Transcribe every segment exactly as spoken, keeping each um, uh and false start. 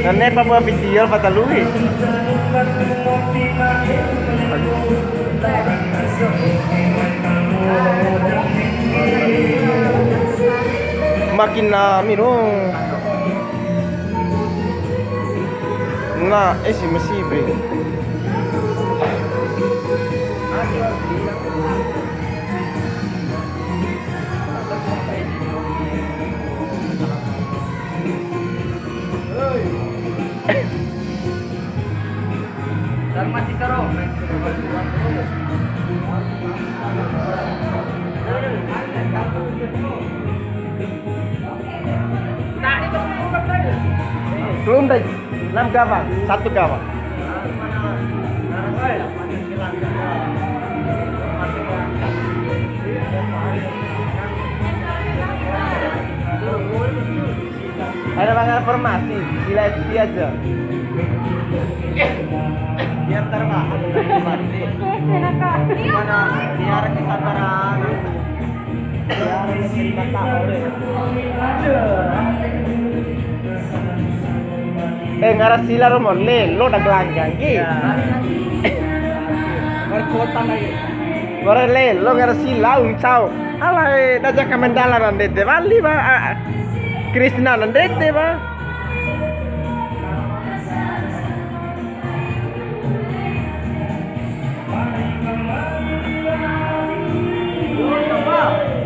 Nane pa buat video pa ta lui. Makin nami dong. Na, esi masi be. Belum deh, enam kawan, satu kawan. Ada banyak informasi, seleksi aja. Biar terbahan. Mana biar kesadaran. Eh, ngara sila romo lelo da gelanggang ki. Wara lelo ngara sila uncau. Alai, da jaka mandala na ndede wali ba. A, a, Krisna na ndede ba.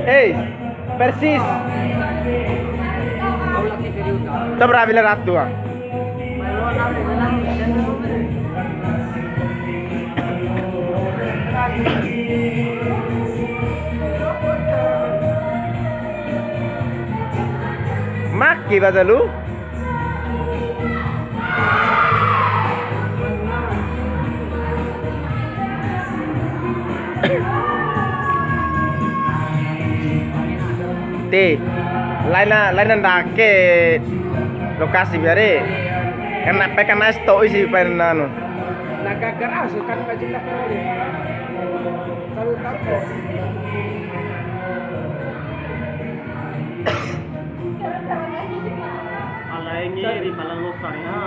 Hei, persis. Tabra bila ratu, ah. Maki ba talu. Ti, laina, laina ndake lokasi biare. Kan pe kan nais to'i si pen anu. Na gagar asu kan baju tak karo. Tahu tak? Alai ngeri pala losa ya.